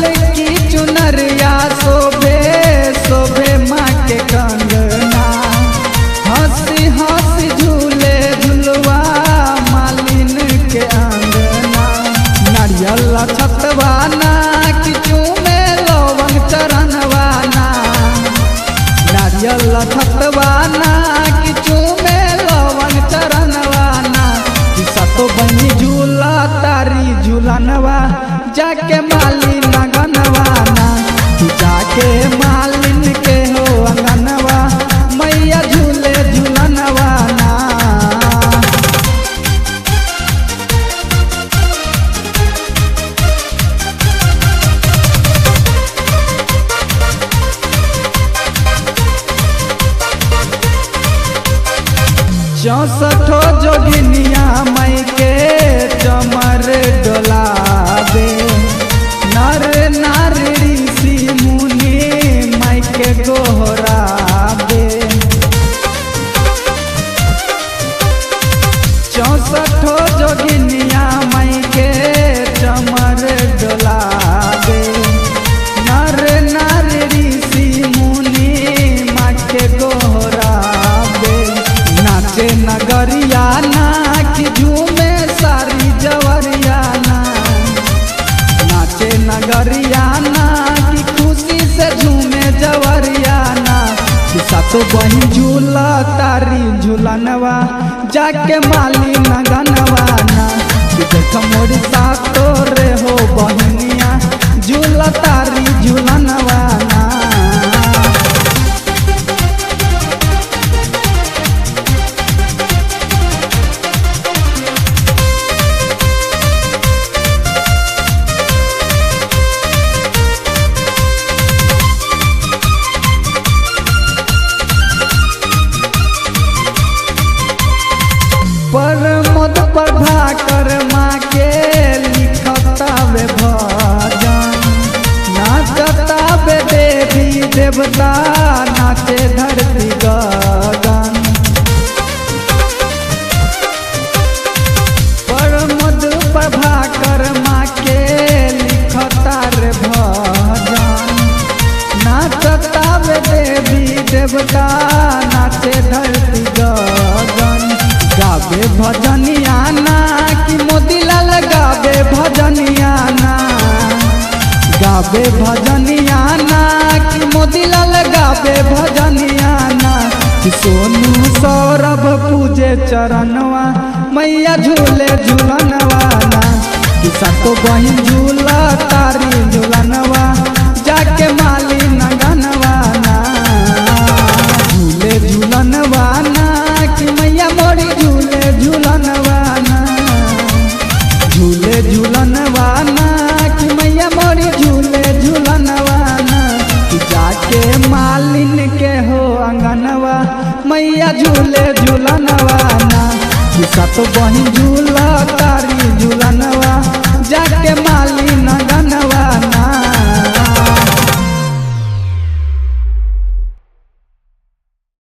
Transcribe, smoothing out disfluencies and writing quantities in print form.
लाल की चुनरिया शोभे शोभे माँ के कंगना। हंसी हंसी झूले झुलवा मालिन के अंगना। नारियल छतवाना कि चूमे लवंग चरणवाना। नारियल छतवाना कि चूमे लवंग चरणवाना। कि सतो बनी झूला तारी झूलनवा जाके मालिन अंगनवाना। कि जाके मालिन के हो अंगनवा मैया झूले झूलनवाना। चौसठो जोगिनिया मई के चमर डोलावे। नर नारी ऋषि मुनि मई के गोहरावे। चौसठो जोगिनिया मई के चमर डोलावे। नर नारी ऋषि मुनि माँ के गोहरावे। नाचे नगरिया ना कि झूमे सारी जवरिया ना। नाचे नगरिया ना कि खुशी से झूमे जवरिया ना। कि सातो बहिन झूला तारी झूलनवा जाके मालिन अंगनवा ना। कि देख मोरी सातो रे हो बहिनिया झूला तारी झूलनवा ना। परमद प्रभाकर माँ के लिखतावे भजन। नाचतावे देवी देवता नाचे धरती गगन। परमद प्रभाकर माँ के लिखता रे भजन। नाचतावे देवी देवता नाचे धरती गगन। गावे भजनिया ना कि मोतीलाल गावे भजनिया ना। गावे भजनिया ना कि मोतीलाल गावे भजनिया ना। कि सोनू सौरभ पूजे चरणवा मैया झूले झूलनवा ना। कि सातो बहिन झूला तारी झूलनवा जाके मालिन अंगनवा ना। झूले झूलनवा ना कि मैया मोरी झूले झूलनवा ना। झूले झूलनवा ना कि मैया मोरी झूले झूलनवा ना। कि जाके मालिन के हो अंगनवा मैया झूले झूलनवा ना। कि सातो बहिन झूला तारी झूलनवा जाके मालिन